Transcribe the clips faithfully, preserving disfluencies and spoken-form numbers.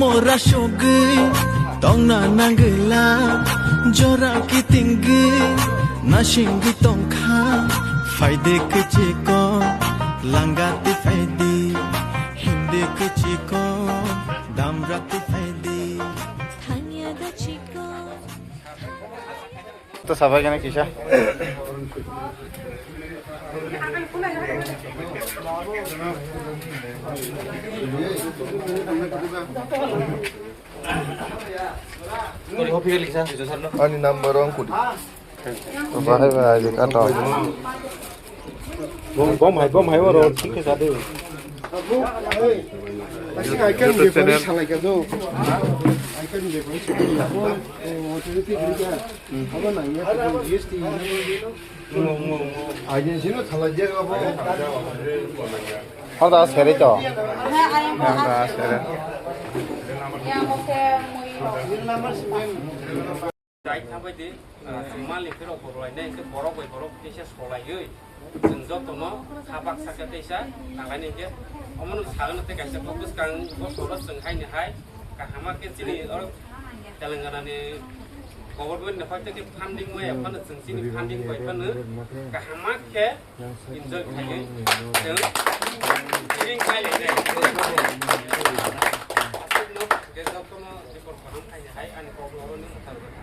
Ora sogwi tongna nangla, jora kitingwi nasingwi tongkha. Phaide kichiko, langati phaidi, hindi kichiko, damrati phaidi. Thangya da chiko. To sabai gana kisa. Ani number ang kudi. Bahai bahai kato. Bom, bom hai, bom hai, oro thik khe sadi. Asing I can be police salai ka do. I can be police salai ka do. Oh, oh, oh, oh, oh. Abo nang ya, G S T. Agency no salai je abo. Hal da sere to. Hal da sere. Jai thabai di, ah, chwng malik khe rok bo rwlai nai, hwnkhe borok bai borok teisa solaiwi, chwng jotono kha baksa khe teisa tanglai nai hwnkhe, omono sagano tei kaisa kok bwskang bosoro chwng haini hai, kahama khe chini oro Telangana ni government ni hoi tei khe funding maya phano chwng chini funding bai phano kahama khe enjoy khaiwi chwng tiring khlai lai nai. Aswkno je jotono jepor kaham khaini hai ani kok oro ni mwthang rwkha.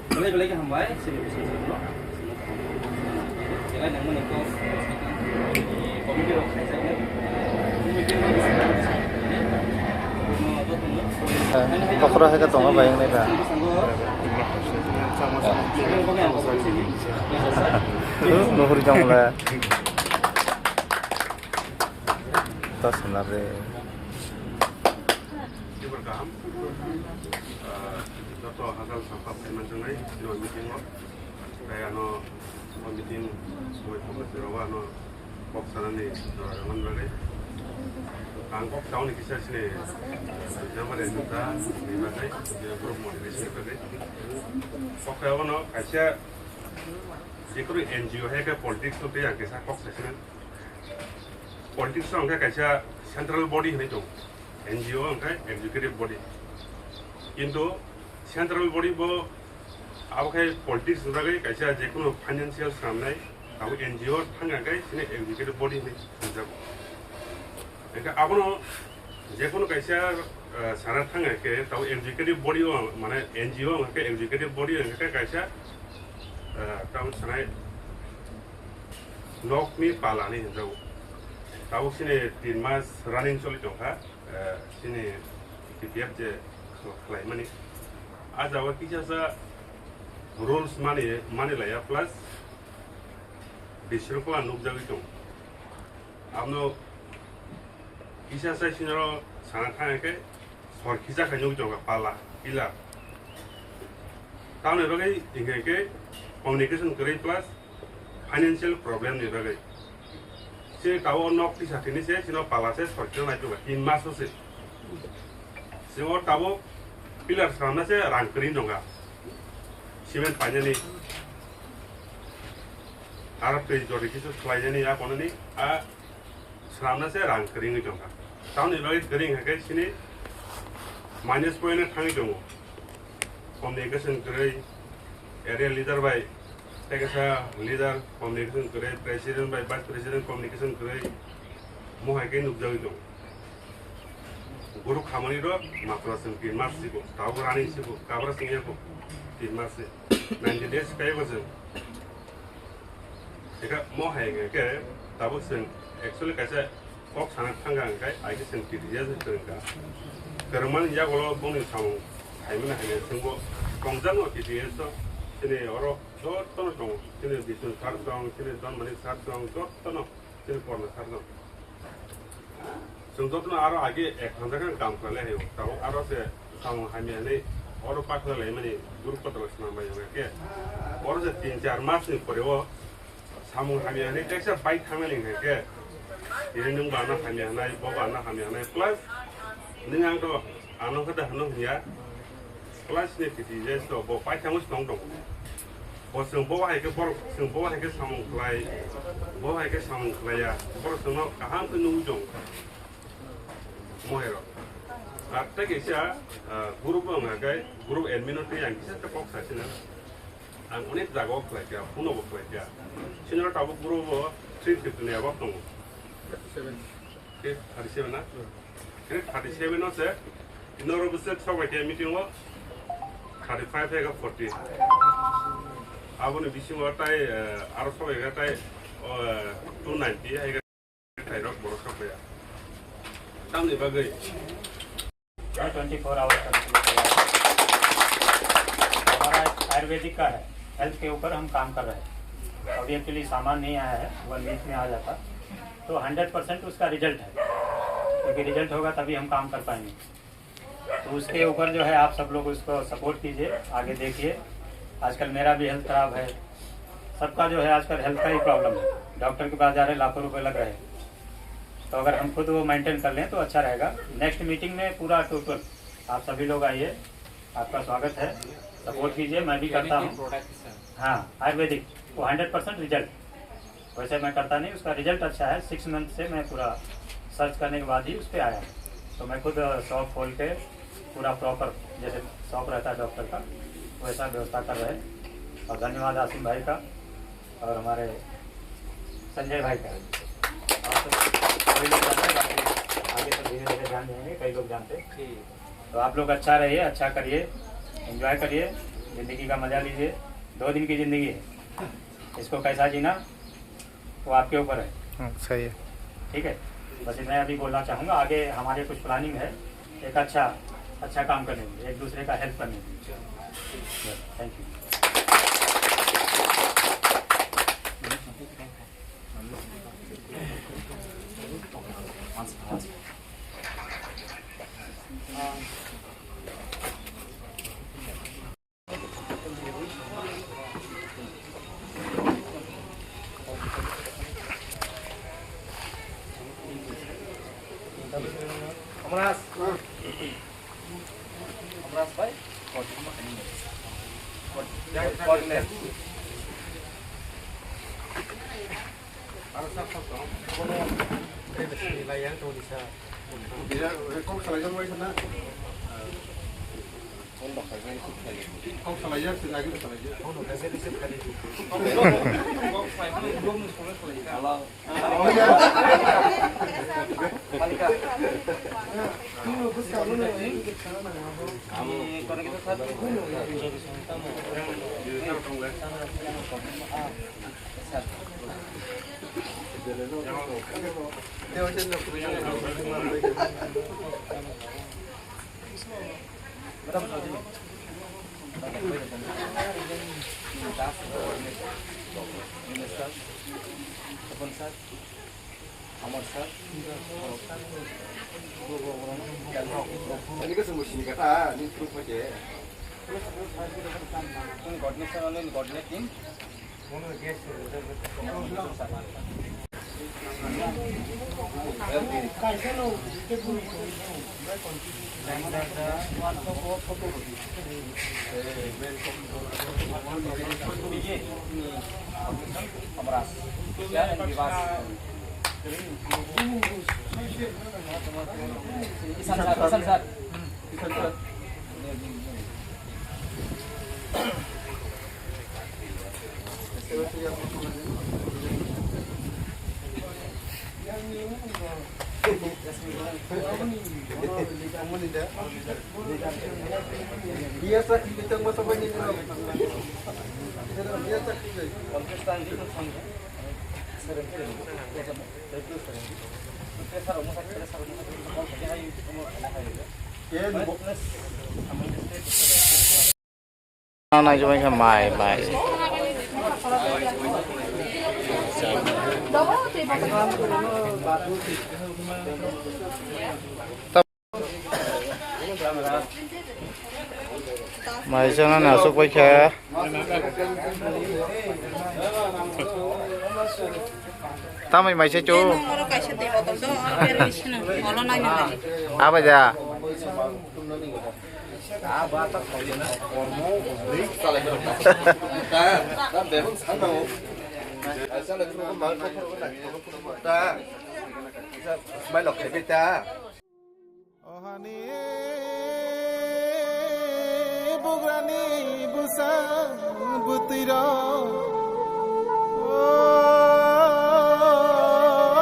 Belai belai khe hambai, sini bising sini no. Belai nangmani kok committee rok khaijaknai. Kokro hai khe tongo bai wngnai ba. Nuhuri jong le. Ta swnam re. Tibor kaham. Ah, joto hachal sampha phaiman tongnai, tini o meeting o. Tei ano o meeting soi phokna tiro ano kok sanani jora rwmani bagwi. Ang kok sauni kisa sini, namare juta ni bagwi, group motivation ni bagwi. Kok kaya ono kaisa jekunu N G O hai khe politics no tei ang kisa kok saisina. Politics o hwnkhe kaisa central body hinwi tongo, N G O hwnkhe executive body. Kintu central body bo abo khe politics ni bagwi kaisa jekunu financial swnamnai, abo N G O thangya khe sini executive body hinwi swnamjago. Hwnkhe abono jekunu kaisa, eh, sana thangya khe tabo executive body o, mane N G O hwnkhe executive body hwnkhe kaisa, eh, tamo sanai nokni pala hinwi hwnjago. Tabuk chini tin mas running choli tongkha, eh, chini B P F je khlaimani. A jaga kisa sa rules mani, mani laya plus bisrokla nukjagwi tongo. Abono kisa sa sinoro sana thangkhe sor kisa khainwi tongo pala, pillar. Tamoni bagwi hinkhe communication kwrwi plus financial problem ni bagwi. Chini tabuk nok tisa tini se, chini pala se, sorkar nai tuba, tin mas se. Chini o tabuk pillar swnamna se rang kwrwi nongkha. Cement painani, aro twi jori kisu khlainani, a konani, a swnamna se rang kwrwi wngwi tongkha. Tamoni bagwi kwrwi wngkha khe chini minus point o thangwi tongo. Communication kwrwi, area leader bai tei kaisa leader communication kwrwi, president bai vice president communication kwrwi, mohai khe nukjagwi tongo. Guru khamani rok matro chwng tin mas sigo, tabuk running sigo, kabra chwng yago tin mas se, ninety days kaibo chwng. Eka mo hai hwnkhe tabuk chwng actually kaisa kok sana thangkha hwnkhe, ai khe chwng T T S ni kwrwngkha. Kwrwngmani yagulo bongni samung khaimani hai chwngbo tongjakno T T S o, chini oro jotono tongo, chini Bisnu sir tong, chini Donmani sir tong, jotono chini Porno sir tong. Chwng jotono aro age ek hamjakhe kaam khlailai haio. Tabuk aro se samung hamya hinwi oro pakhna laimani group kotor swnam bai hwnka khe. Oro se tin char mas ni pore o samung hamya hinwi kaisa bai thangna ling hai khe. Tini nwng bo ano hamya hwnai, bo bo ano hamya hwnai. Plus nwng ang to ano khe da hwno hwnya. Plus ni T T S to bo bai thangwi se tong tongo. Bo chwng bo hai khe borok, chwng bo hai khe samung khlai, bo hai khe samung khlaiya, borok chwngno kaham khe nugwi tong. Moherok. Ar tei kaisa, ah, group wng khe group admin no tei ang kisa khe kok sa sina. Ang onek jaga o khlai kha, phone bo khlai kha. Senior tabuk group o three fifty ni above tongo. Thirty seven. Khe thirty seven na? Khe thirty seven o se, norok bwswk sok bai khe meeting o thirty five hai khe forty. Aboni bisingo tai, eh, aro sok bai khe tai, oh, eh, two ninety hai khe thairok borok sok bai ya. Tamni bagwi? Twenty four hour का हमारा आयुर्वेदिक का है, हेल्थ के ऊपर हम काम कर रहे हैं। अभी एक्चुअली सामान नहीं आया है, वन वीक में आ जाता तो हंड्रेड परसेंट उसका रिजल्ट है, क्योंकि रिजल्ट होगा तभी हम काम कर पाएंगे। तो उसके ऊपर जो है आप सब लोग उसको सपोर्ट कीजिए, आगे देखिए। आजकल मेरा भी हेल्थ खराब है, सबका जो है आजकल हेल्थ का ही प्रॉब्लम है, डॉक्टर के पास जा रहे लाखों रुपए लग रहे हैं। तो अगर हम खुद वो मेंटेन कर लें तो अच्छा रहेगा। नेक्स्ट मीटिंग में पूरा टोटल आप सभी लोग आइए, आपका स्वागत है, सपोर्ट कीजिए, मैं भी करता हूँ। हाँ, आयुर्वेदिक, वो हंड्रेड परसेंट रिजल्ट। वैसे मैं करता नहीं, उसका रिजल्ट अच्छा है। सिक्स मंथ से मैं पूरा सर्च करने के बाद ही उस पर आया। तो मैं खुद शॉप खोल के पूरा प्रॉपर, जैसे शॉप रहता है डॉक्टर का, वैसा व्यवस्था कर रहे हैं। और धन्यवाद आसिम भाई का और हमारे संजय भाई का। और तो वही लोग जानते हैं, बाकी आगे तो धीरे धीरे जान जाएंगे, कई लोग जानते हैं। तो आप लोग अच्छा रहिए, अच्छा करिए, एंजॉय करिए, जिंदगी का मजा लीजिए। दो दिन की जिंदगी है, इसको कैसा जीना वो आपके ऊपर है। हम्म, सही है। ठीक है, बस इतना अभी बोलना चाहूँगा। आगे हमारे कुछ प्लानिंग है, एक अच्छा, अच्छा काम करने के लिए, एक दूसरे का हेल्प करने के लिए। बस, thank you. Amras. Amras bhai. Coordinate. Kok salai jang bai sana. Kok salai jang, sini lagi salai jang. Hello. Ini ka sungguh sini kata, ini terus aja. Coordination only coordinating. Naijak kha mai, mai. Mai chana na sok pai kha. Tamai mai se chu. Abo ja. Ohani bugrani busa butiro. O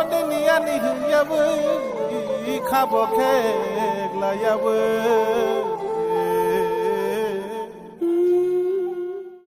dini ani hiyabwi khabo kheglayabwi.